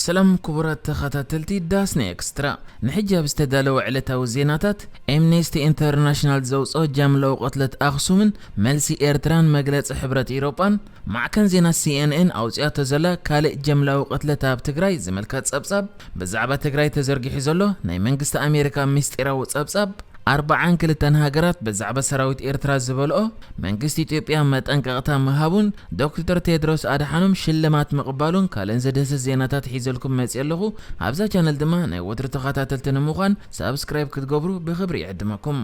ሰላም ክቡራት ተኸታተልቲ ዳስና ኤክስትራ፣ ንሕጂ ኣብ ዝተዳለወ ዕለታዊ ዜናታት፣ ኤምኔስቲ ኢንተርናሽናል ዘውፅኦ ጃምላዊ ቅትለት ኣኽሱምን መልሲ ኤርትራን መግለፂ ሕብረት ኢሮጳን፣ ማዕከን ዜና ሲኤንኤን ኣውፂኣቶ ዘላ ካልእ ጃምላዊ ቅትለት ኣብ ትግራይ ዝምልከት ጸብጻብ፣ ብዛዕባ ትግራይ ተዘርጊሑ ዘሎ ናይ መንግስቲ ኣሜሪካ ምስጢራዊ ጸብጻብ፣ ኣርባዓን ክልተን ሃገራት ብዛዕባ ሰራዊት ኤርትራ ዝበልኦ መንግስቲ ኢትዮጵያ መጠንቀቕታ ምሃቡን ዶክተር ቴድሮስ ኣድሓኖም ሽልማት ምቕባሉን ካልእን ዘድህስስ ዜናታት ሒዘልኩም መፅእ ኣለኹ። ኣብዛ ቻነል ድማ ናይ ወትሩ ተኸታተልቲ ንምዃን ሳብስክራይብ ክትገብሩ ብኽብሪ ይዕድመኩም።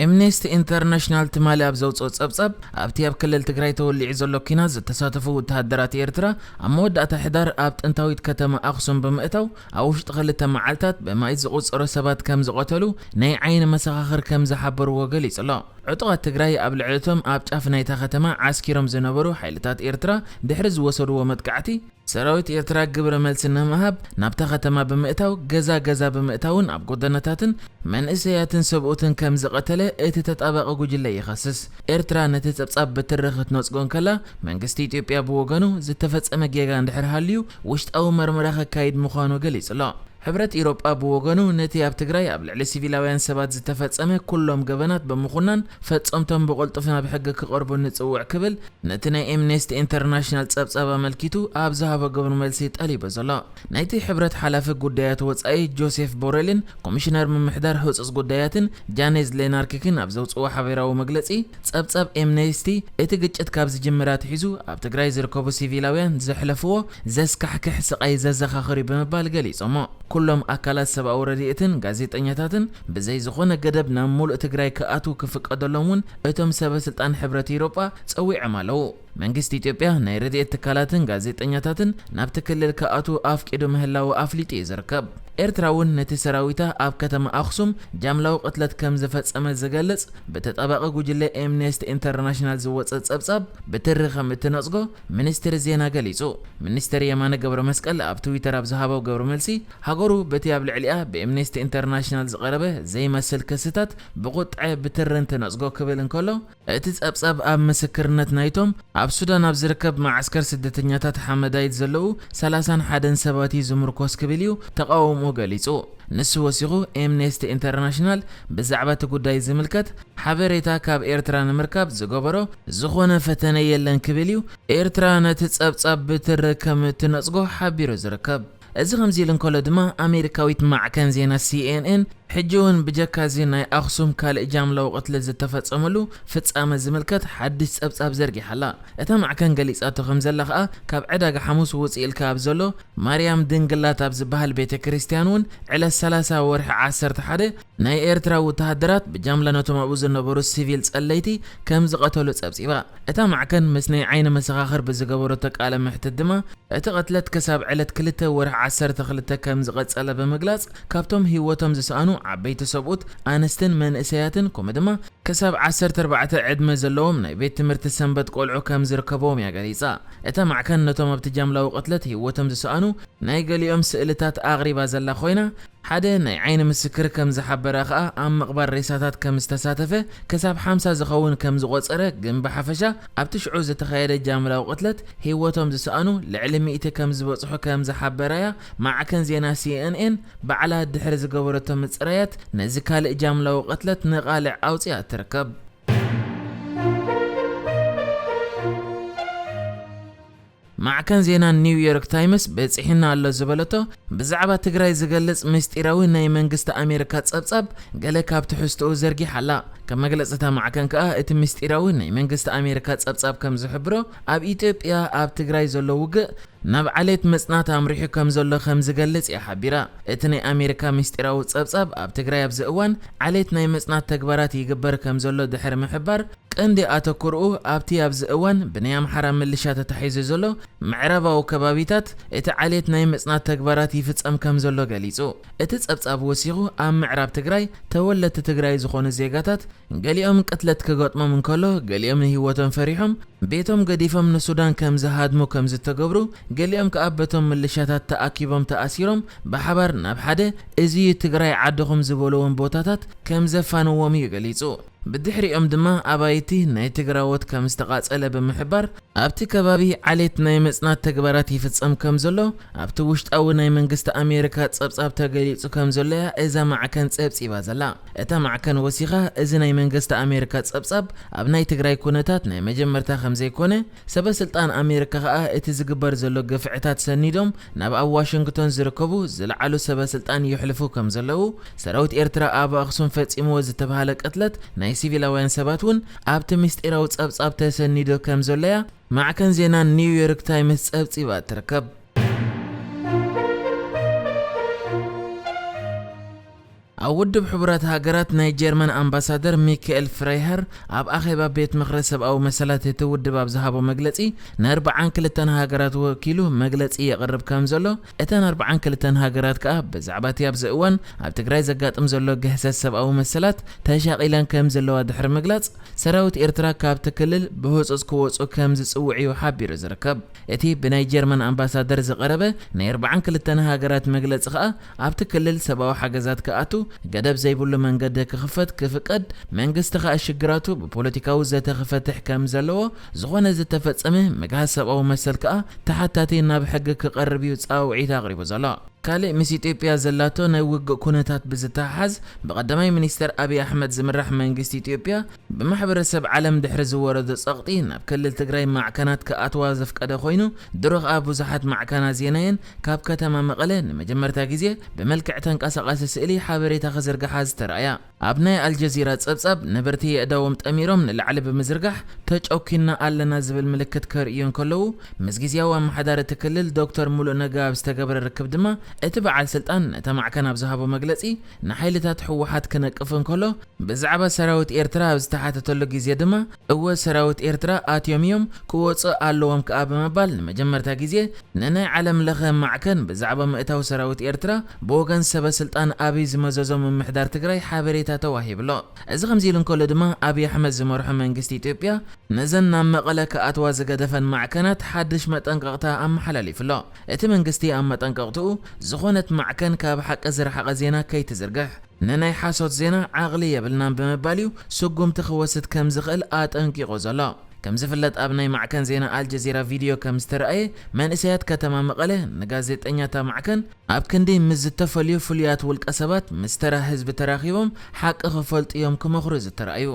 ኤምኔስቲ ኢንተርናሽናል ትማሊ ኣብ ዘውፅኦ ጸብጻብ፣ ኣብቲ ኣብ ክልል ትግራይ ተወሊዑ ዘሎ ኲናት ዝተሳተፉ ወተሃደራት ኤርትራ ኣብ መወዳእታ ሕዳር ኣብ ጥንታዊት ከተማ ኣኽሱም ብምእታው፣ ኣብ ውሽጢ ክልተ መዓልታት ብማእት ዝቑጸሩ ሰባት ከም ዝቐተሉ ናይ ዓይኒ መሰኻኽር ከም ዝሓበርዎ ገሊጹ ኣሎ። ዕጡቓት ትግራይ ኣብ ልዕሊ እቶም ኣብ ጫፍ ናይታ ከተማ ዓስኪሮም ዝነበሩ ሓይልታት ኤርትራ ድሕሪ ዝወሰድዎ መጥቃዕቲ፣ ሰራዊት ኤርትራ ግብረ መልሲ ንምሃብ ናብታ ከተማ ብምእታው፣ ገዛ ገዛ ብምእታውን ኣብ ጎደናታትን መንእሰያትን ሰብኡትን ከም ዝቐተለ እቲ ተጣባቒ ጉጅለ ይኸስስ። ኤርትራ ነቲ ጸብጻብ ብትሪ ክትነጽጎ እንከላ፣ መንግስቲ ኢትዮጵያ ብወገኑ ዝተፈጸመ ጌጋ እንድሕር ሃልዩ ውሽጣዊ መርመራ ከካይድ ምዃኑ ገሊጹ ኣሎ። ሕብረት ኢሮጳ ብወገኑ ነቲ ኣብ ትግራይ ኣብ ልዕሊ ሲቪላውያን ሰባት ዝተፈጸመ ኩሎም ገበናት ብምኹናን ፈጸምቶም ብቕልጡፍ ናብ ሕጊ ክቐርቡ ንጽውዕ ክብል ነቲ ናይ ኤምኔስቲ ኢንተርናሽናል ጸብጻብ ኣመልኪቱ ኣብ ዝሃቦ ግብረ መልሲ ጠሊቡ ዘሎ። ናይቲ ሕብረት ሓላፊ ጉዳያት ወጻኢ ጆሴፍ ቦሬልን ኮሚሽነር ምምሕዳር ህጹጽ ጉዳያትን ጃኔዝ ሌናርኪክን ኣብ ዘውጽእዎ ሓበራዊ መግለጺ፣ ጸብጻብ ኤምኔስቲ እቲ ግጭት ካብ ዝጅምር ኣትሒዙ ኣብ ትግራይ ዝርከቡ ሲቪላውያን ዘሕለፍዎ ዘስካሕክሕ ስቓይ ዘዘኻኽር እዩ ብምባል ገሊጾሞ። ኩሎም ኣካላት ሰብኣዊ ረድኤትን ጋዜጠኛታትን ብዘይ ዝኾነ ገደብ ናብ ሙሉእ ትግራይ ክኣትዉ ክፍቀደሎም እውን እቶም ሰበ ስልጣን ሕብረት ኢሮጳ ጸዊዖም ኣለዉ። መንግስቲ ኢትዮጵያ ናይ ረድኤት ትካላትን ጋዜጠኛታትን ናብቲ ክልል ክኣትዉ ኣፍቂዱ ምህላዉ ኣፍሊጡ እዩ ዝርከብ። ኤርትራ እውን ነቲ ሰራዊታ ኣብ ከተማ ኣኽሱም ጃምላዊ ቅትለት ከም ዝፈጸመ ዝገልጽ ብተጣባቒ ጉጅለ ኤምኔስቲ ኢንተርናሽናል ዝወጸ ጸብጻብ ብትሪ ከም እትነጽጎ ሚኒስትሪ ዜና ገሊጹ። ሚኒስትር የማነ ገብረ መስቀል ኣብ ትዊተር ኣብ ዝሃቦ ግብረ መልሲ፣ ሃገሩ በቲ ኣብ ልዕሊኣ ብኤምኔስቲ ኢንተርናሽናል ዝቐረበ ዘይመስል ክስታት ብቁጥዐ ብትሪ እንትነጽጎ ክብል እንከሎ፣ እቲ ጸብጻብ ኣብ ምስክርነት ናይቶም ኣብ ሱዳን ኣብ ዝርከብ መዓስከር ስደተኛታት ሓመዳይት ዘለዉ ሰላሳን ሓደን ሰባት እዩ ዝምርኮስ ክብል እዩ ተቓውሞኡ ገሊጹ። ንሱ ወሲኹ፣ ኤምኔስቲ ኢንተርናሽናል ብዛዕባ እቲ ጉዳይ ዝምልከት ሓበሬታ ካብ ኤርትራ ንምርካብ ዝገበሮ ዝኾነ ፈተነ የለን ክብል እዩ ኤርትራ ነቲ ጸብጻብ ብትሪ ከም እትነጽጎ ሓቢሩ ዝርከብ። እዚ ከምዚ ኢሉ እንከሎ ድማ፣ ኣሜሪካዊት ማዕከን ዜና ሲኤንኤን ሕጂ እውን ብጀካ እዚ ናይ ኣኽሱም ካልእ ጃምላዊ ቅትለት ዝተፈጸመሉ ፍጻመ ዝምልከት ሓድሽ ጸብጻብ ዘርጊሓ ኣላ። እታ ማዕከን ገሊጻቶ ከም ዘላ ከኣ፣ ካብ ዕዳጋ ሓሙስ ውጽእ ኢልካ ኣብ ዘሎ ማርያም ድንግላት ኣብ ዝበሃል ቤተ ክርስቲያን እውን ዕለት ሰላሳ ወርሒ ዓሰርተ ሓደ ናይ ኤርትራ ወተሃደራት ብጃምላ ነቶም ኣብኡ ዝነበሩ ሲቪል ጸለይቲ ከም ዝቐተሉ ጸብጺባ። እታ ማዕከን ምስ ናይ ዓይኒ መሰኻኽር ብዝገበረቶ ቃለ መሕትት ድማ፣ እቲ ቅትለት ክሳብ ዕለት ክልተ ወርሒ ዓሰርተ ክልተ ከም ዝቐጸለ ብምግላጽ፣ ካብቶም ህይወቶም ዝሰኣኑ ዓበይቲ ሰብኡት፣ ኣንስትን መንእሰያትን፣ ከምኡ ድማ ክሳብ ዓሰርተ ኣርባዕተ ዕድመ ዘለዎም ናይ ቤት ትምህርቲ ሰንበት ቆልዑ ከም ዝርከብዎም እያ ገሊጻ። እታ ማዕከን ነቶም ኣብቲ ጃምላዊ ቅትለት ህይወቶም ዝሰኣኑ ናይ ገሊኦም ስእልታት ኣቕሪባ ዘላ ኮይና፣ ሓደ ናይ ዓይኒ ምስክር ከም ዝሓበረ ከኣ፣ ኣብ ምቕባር ሬሳታት ከም ዝተሳተፈ፣ ክሳብ ሓምሳ ዝኸውን ከም ዝቖጸረ፣ ግን ብሓፈሻ ኣብቲ ሽዑ ዝተኻየደ ጃምላዊ ቅትለት ህይወቶም ዝሰኣኑ ልዕሊ ሚእቲ ከም ዝበጽሑ ከም ዝሓበረ እያ ማዕከን ዜና ሲኤንኤን ባዕላ ድሕሪ ዝገበረቶ ምጽራያት ነዚ ካልእ ጃምላዊ ቅትለት ንቓልዕ ኣውጺኣ ትርከብ። ማዕከን ዜና ኒው ዮርክ ታይምስ በጺሕና ኣሎ ዝበለቶ ብዛዕባ ትግራይ ዝገልጽ ምስጢራዊ ናይ መንግስቲ ኣሜሪካ ጸብጻብ ገለ ካብ ትሕዝትኡ ዘርጊሓ ኣላ። ከም መግለጺ እታ ማዕከን ከኣ፣ እቲ ምስጢራዊ ናይ መንግስቲ ኣሜሪካ ጸብጻብ ከም ዝሕብሮ፣ ኣብ ኢትዮጵያ ኣብ ትግራይ ዘሎ ውግእ ናብ ዓሌት ምጽናት ኣምሪሑ ከም ዘሎ ከም ዝገልጽ እያ ሓቢራ። እቲ ናይ ኣሜሪካ ምስጢራዊ ጸብጻብ ኣብ ትግራይ ኣብዚ እዋን ዓሌት ናይ ምጽናት ተግባራት ይግበር ከም ዘሎ ድሕሪ ምሕባር፣ ቀንዲ ኣተኩርኡ ኣብቲ ኣብዚ እዋን ብናይ ኣምሓራ ምልሻ ተታሒዙ ዘሎ ምዕራባዊ ከባቢታት እቲ ዓሌት ናይ ምጽናት ተግባራት ይፍጸም ከም ዘሎ ገሊጹ። እቲ ጸብጻብ ወሲኹ፣ ኣብ ምዕራብ ትግራይ ተወለድቲ ትግራይ ዝኾኑ ዜጋታት ገሊኦም ቅትለት ክገጥሞም እንከሎ፣ ገሊኦም ንህይወቶም ፈሪሖም ቤቶም ገዲፎም ንሱዳን ከም ዝሃድሙ ከም ዝተገብሩ፣ ገሊኦም ከኣ በቶም ምልሻታት ተኣኪቦም ተኣሲሮም ብሓባር ናብ ሓደ "እዚ እዩ ትግራይ ዓድኹም" ዝበልዎም ቦታታት ከም ዘፋንዎም እዩ ገሊጹ። ብድሕሪኦም ድማ ኣባይቲ ናይ ትግራዎት ከም ዝተቓጸለ ብምሕባር፣ ኣብቲ ከባቢ ዓሌት ናይ ምጽናት ተግባራት ይፍጸም ከም ዘሎ ኣብቲ ውሽጣዊ ናይ መንግስቲ ኣሜሪካ ጸብጻብ ተገሊጹ ከም ዘሎ እያ እዛ ማዕከን ጸብጺባ ዘላ። እታ ማዕከን ወሲኻ፣ እዚ ናይ መንግስቲ ኣሜሪካ ጸብጻብ ኣብ ናይ ትግራይ ኩነታት ናይ መጀመርታ ከም ዘይኮነ፣ ሰበ ስልጣን ኣሜሪካ ከኣ እቲ ዝግበር ዘሎ ግፍዕታት ሰኒዶም ናብ ኣብ ዋሽንግቶን ዝርከቡ ዝለዓሉ ሰበ ስልጣን ይሕልፉ ከም ዘለዉ፣ ሰራዊት ኤርትራ ኣብ ኣኽሱም ፈጺምዎ ዝተባህለ ቅትለት ናይ ሲቪላውያን ሰባት እውን ኣብቲ ምስጢራዊ ጸብጻብ ተሰኒዱ ከም ዘሎ እያ ማዕከን ዜና ኒውዮርክ ታይምስ ጸብጺባ ትርከብ። ኣብ ውድብ ሕቡራት ሃገራት ናይ ጀርመን ኣምባሳደር ሚካኤል ፍራይሃር ኣብ ኣኼባ ቤት ምኽሪ ሰብኣዊ መሰላት እቲ ውድብ ኣብ ዝሃቦ መግለጺ፣ ንኣርብዓን ክልተን ሃገራት ወኪሉ መግለጺ የቕርብ ከም ዘሎ፣ እተን ኣርብዓን ክልተን ሃገራት ከኣ ብዛዕባ እቲ ኣብዚ እዋን ኣብ ትግራይ ዘጋጥም ዘሎ ግህሰት ሰብኣዊ መሰላት ተሻቒለን ከም ዘለዋ ድሕሪ ምግላጽ፣ ሰራዊት ኤርትራ ካብቲ ክልል ብህጹጽ ክወጹ ከም ዝጽውዕ እዩ ሓቢሩ ዝርከብ። እቲ ብናይ ጀርመን ኣምባሳደር ዝቐረበ ናይ ኣርብዓን ክልተን ሃገራት መግለጺ ከኣ፣ ኣብቲ ክልል ሰብኣዊ ሓገዛት ክኣቱ ገደብ ዘይብሉ መንገዲ ክኽፈት ክፍቀድ፣ መንግስቲ ከኣ ሽግራቱ ብፖለቲካዊ ዘተ ክፈትሕ ከም ዘለዎ፣ ዝኾነ ዝተፈጸመ ምግሃስ ሰብኣዊ መሰል ከኣ ተሓታቲ ናብ ሕጊ ክቐርብ እዩ ጻውዒት ኣቕሪቡ ዘሎ። ካልእ ምስ ኢትዮጵያ ዘላቶ ናይ ውግእ ኩነታት ብዝተሓሓዝ፣ ብቐዳማይ ሚኒስተር ኣብይ ኣሕመድ ዝምራሕ መንግስቲ ኢትዮጵያ ብማሕበረሰብ ዓለም ድሕሪ ዝወረዶ ጸቕጢ ናብ ክልል ትግራይ ማዕከናት ክኣትዋ ዘፍቀደ ኮይኑ፣ ድሮ ከኣ ብዙሓት ማዕከናት ዜናየን ካብ ከተማ መቐለ ንመጀመርታ ግዜ ብመልክዕ ተንቀሳቓሲ ስእሊ ሓበሬታ ክዝርግሓ ዝተራእያ። ኣብ ናይ ኣልጀዚራ ጸብጻብ፣ ነበርቲ የእዳዎም ጠሚሮም ንላዕሊ ብምዝርጋሕ፣ "ተጨኲና ኣለና" ዝብል ምልክት ከርእዩ እንከለዉ፣ ምስ ግዝያዊ ኣመሓዳሪ እቲ ክልል ዶክተር ሙሉእ ነጋ ኣብ ዝተገበረ ርክብ ድማ፣ እቲ በዓል ስልጣን ነታ ማዕከን ኣብ ዝሃቦ መግለጺ፣ ንሓይልታት ህወሓት ክነቅፍ እንከሎ፣ ብዛዕባ ሰራዊት ኤርትራ ኣብ ዝተሓተተሉ ግዜ ድማ፣ "እወ፣ ሰራዊት ኤርትራ ኣትዮም እዮም፣ ክወጽኡ ኣለዎም ከኣ" ብምባል፣ ንመጀመርታ ግዜ ንናይ ዓለም ለኸ ማዕከን ብዛዕባ ምእታው ሰራዊት ኤርትራ ብወገን ሰበ ስልጣን ኣብይ ዝመዘዞ ምምሕዳር ትግራይ ሓበሬታ ተዋሂብሎ። እዚ ከምዚ ኢሉ እንከሎ ድማ፣ ኣብይ ኣሕመድ ዝመርሖ መንግስቲ ኢትዮጵያ ነዘን ናብ መቐለ ክኣትዋ ዝገደፈን ማዕከናት ሓድሽ መጠንቀቕታ ኣመሓላሊፉሎ። እቲ መንግስቲ ኣብ መጠንቀቕትኡ፣ ዝኾነት ማዕከን ካብ ሓቂ ዝረሓቐ ዜና ከይትዝርግሕ፣ ንናይ ሓሶት ዜና ዓቕሊ የብልናን ብምባል እዩ ስጉምቲ ክወስድ ከም ዝኽእል ኣጠንቂቑ ዘሎ። ከም ዝፍለጥ፣ ኣብ ናይ ማዕከን ዜና ኣልጀዚራ ቪድዮ ከም ዝተረኣየ፣ መንእሰያት ከተማ መቐለ ንጋዜጠኛታ ማዕከን ኣብ ክንዲ ምስ ዝተፈልዩ ፍሉያት ውልቀ ሰባት ምስ ተራ ህዝቢ ተራኺቦም ሓቂ ክፈልጡ እዮም ክመኽሩ ዝተራእዩ።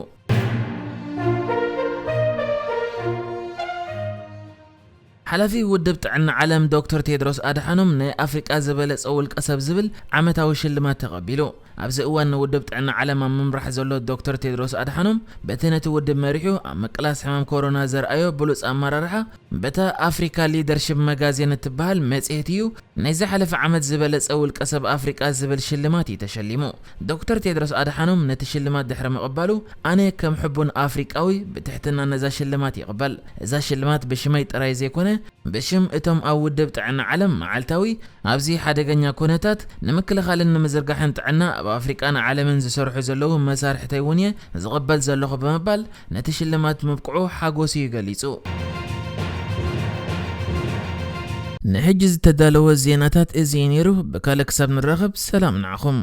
ሓላፊ ውድብ ጥዕና ዓለም ዶክተር ቴድሮስ ኣድሓኖም ናይ ኣፍሪቃ ዝበለጸ ውልቀ ሰብ ዝብል ዓመታዊ ሽልማት ተቐቢሉ። ኣብዚ እዋን ንውድብ ጥዕና ዓለም ኣብ ምምራሕ ዘሎ ዶክተር ቴድሮስ ኣድሓኖም፣ በቲ ነቲ ውድብ መሪሑ ኣብ ምቅላስ ሕማም ኮሮና ዘርኣዮ ብሉጽ ኣመራርሓ፣ በታ ኣፍሪካ ሊደርሺፕ መጋዜን እትበሃል መጽሔት እዩ ናይ ዝሓለፈ ዓመት ዝበለጸ ውልቀ ሰብ ኣፍሪቃ ዝብል ሽልማት እዩ ተሸሊሙ። ዶክተር ቴድሮስ ኣድሓኖም ነቲ ሽልማት ድሕሪ ምቕባሉ፣ ኣነ ከም ሕቡን ኣፍሪቃዊ ብትሕትና ነዛ ሽልማት ይቕበል። እዛ ሽልማት ብሽመይ ጥራይ ዘይኮነ፣ ብሽም እቶም ኣብ ውድብ ጥዕና ዓለም መዓልታዊ ኣብዚ ሓደገኛ ኩነታት ንምክልኻልን ንምዝርጋሕን ጥዕና ኣብ ኣፍሪቃን ዓለምን ዝሰርሑ ዘለዉ መሳርሕተይ እውን እየ ዝቕበል ዘለኹ ብምባል ነቲ ሽልማት ምብቅዑ ሓጎሱ እዩ ገሊጹ። ንሕጂ ዝተዳለወ ዜናታት እዚ እዩ ነይሩ። ብካልእ ክሳብ ንራኸብ ሰላም ንዓኹም።